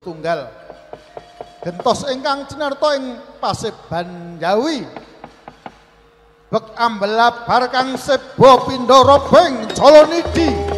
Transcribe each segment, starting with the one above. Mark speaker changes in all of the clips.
Speaker 1: Tunggal. Gentos ingkang cinarta ing Paseban Jawi. Bek ambelabar kang seba pindha robeng Jalanidhi.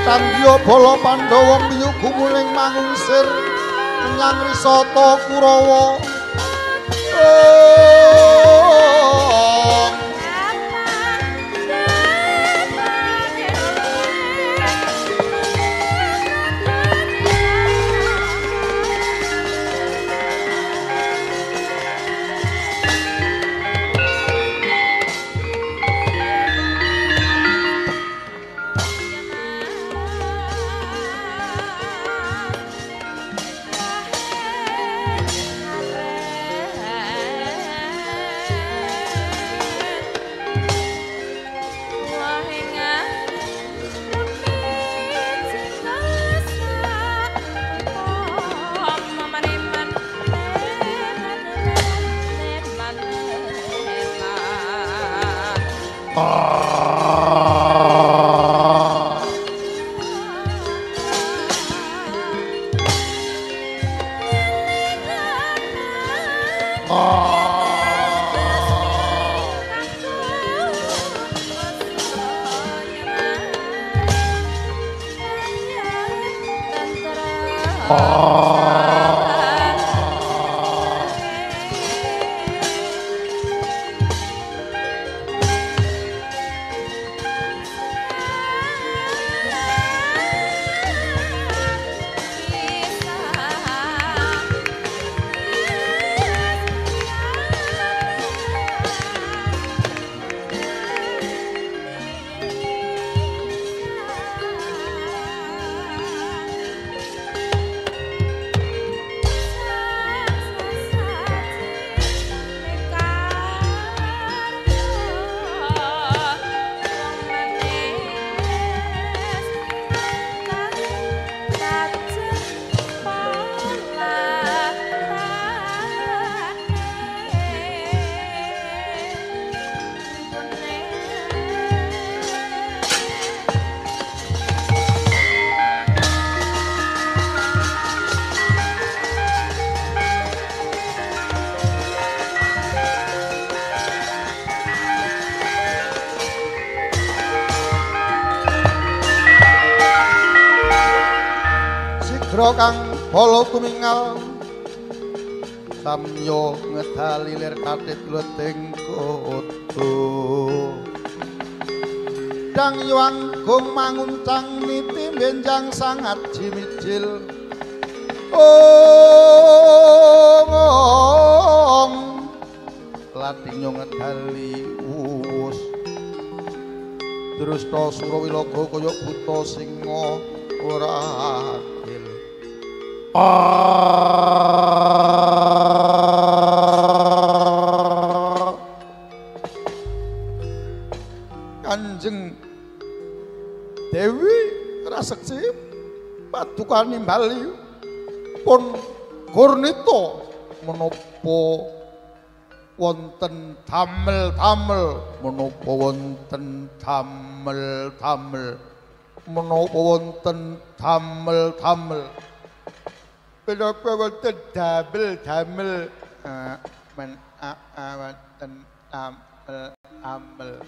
Speaker 1: Tandya bala Pandhawa piyu gumuling mangungsir menyang Risata Kurawa. Kang bala tumingal samya ngedali lir kathit gledeng kudu dang yuanggung manguncang niti benjang sangat jimijil ong ladinyo ngedali uwus drusta surawilaga kaya buta singa ora adil. Kanjeng Dewi Raseksi paduka nimbali pun gurnita menapa wonten damel-damel menapa wonten damel-damel menapa wonten damel-damel menapa wonten damel-damel men wonten damel-damel.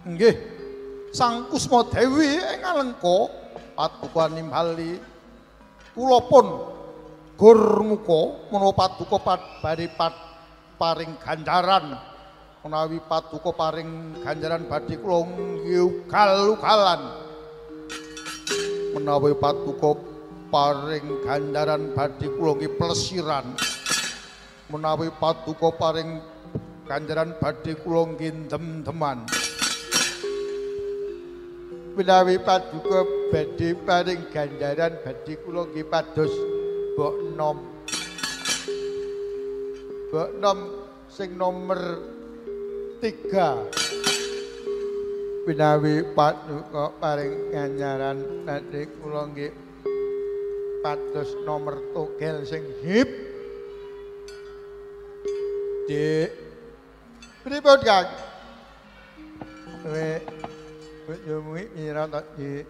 Speaker 1: Nggih, Sang Kusma Dewi ing Alengka paduka nimbali kula pun gurmuka menawa paduka badhe paring ganjaran menawi paduka paring ganjaran badhe kula nggih ugal-ugalan menawi paduka paring ganjaran badhe kula nggih plesiran menawi paduka paring ganjaran badhe kula nggih dem-deman menawi paduka badhe paring ganjaran badhe kula nggih pados Mbok Nom. Mbok Nom sing nomor 3. Pinawi paduka paring ganjaran badhe kula nggih pados nomor togel sing hip. Dik. Pripun, Kang? Kowe bojomu pira to, Dik?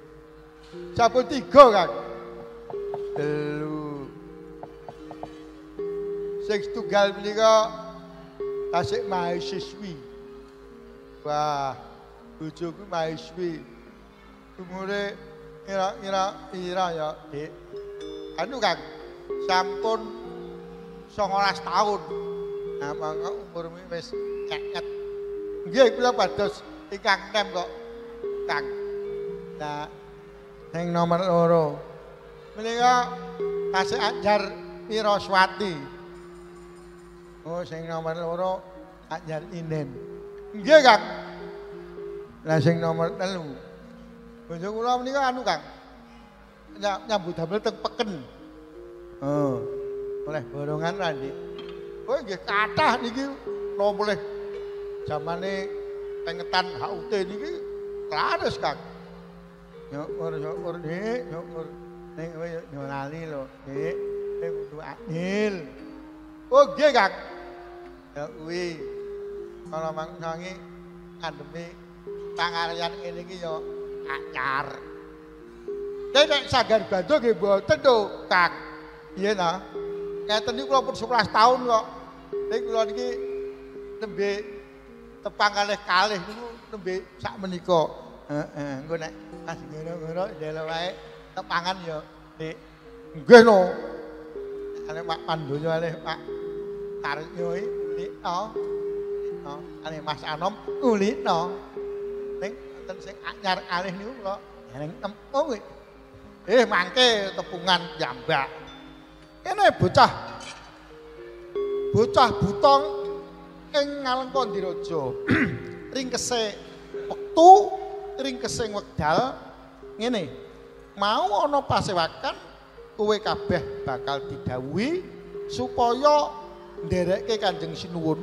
Speaker 1: Sampun 3, Kang. 3. Sing setunggal menika tasik mahasiswi. Wah, bojoku mahasiswi. Umure kira-kira pira ya, Dik? Anu, Kang, sampun 19 tahun. Nah, mangko umurmu wis keket. Nggih, kula pados ingkang nem kok, Kang. Nah, sing nomor 2 menika tasik ajar Wiraswati. Oh, sing nomor 2 ajar Inen. Nggih, Kang. Lah sing nomor 3 bojo kula menika anu, Kang. Nyambut damel teng peken. Oh, oleh borongan ra, Dik. Oh, nggih kathah niki napa mulih jamane pengetan HUT niki laris, Kang. Syukur, Dik, syukur. Ning kowe yo lali lho, Dik. Kowe kudu adil. Oh, nggih, Kang. Ya kuwi. Kalau mangsangi kandheme pangaryan ngene iki ya anyar. Nek sanggar bando nggih mboten to, Kang. Piye ta? Ngeten niku kula pun 11 tahun kok. Nek kula niki nembe tepang kalih-kalih niku nembe sak menika. Heeh, engko nek pas ngono-ngono ndelok wae tepangan ya, Dik. Nggih no. Ane Pak Pandoyo alih Pak Taryo iki kulino. Ane Mas Anom kulino. Ning wonten sing anyar kalih niku kula dereng tempung. Mangke tepungan jambak. Kene bocah butong ing Ngalengka Ndiraja. Ringkese wektu, ringkese wekdal ngene. Mau ana pasewakan kowe kabeh bakal didhawuhi supaya nderekke Kanjeng Sinuwun.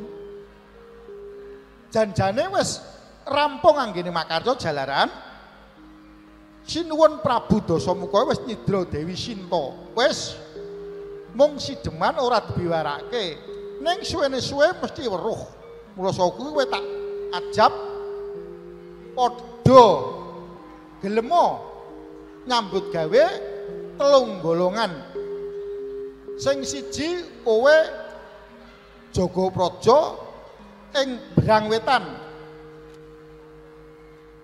Speaker 1: Janjane wis rampung anggene makarya jalaran Sinuwun Prabu Dasamuka wis nyidra Dewi Sinta. Wis mung sideman ora dibiwarake. Ning suwene suwe mesti weruh. Mula saka kuwi kowe tak ajab padha gelemo nyambut gawe 3 golongan. Sing siji kowe jaga praja ing Brang Wetan.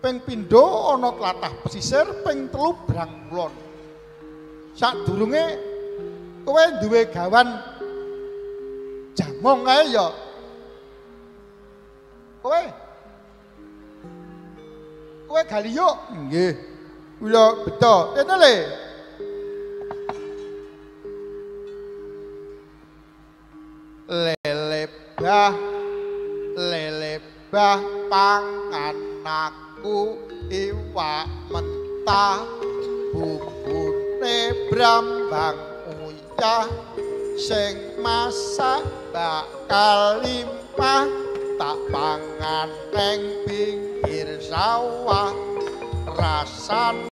Speaker 1: Ping pindho ana tlatah pesisir, ping 3 Brang Kulon. Sadurunge kowe duwe gawan jamong kae ya. Kowe Galiyuk? Nggih. Kula beto. Kene le. Lele bah pangan aku iwak mentah bumbune brambang uyah sing masak bakal limpah tak pangan neng pinggir sawah rasane.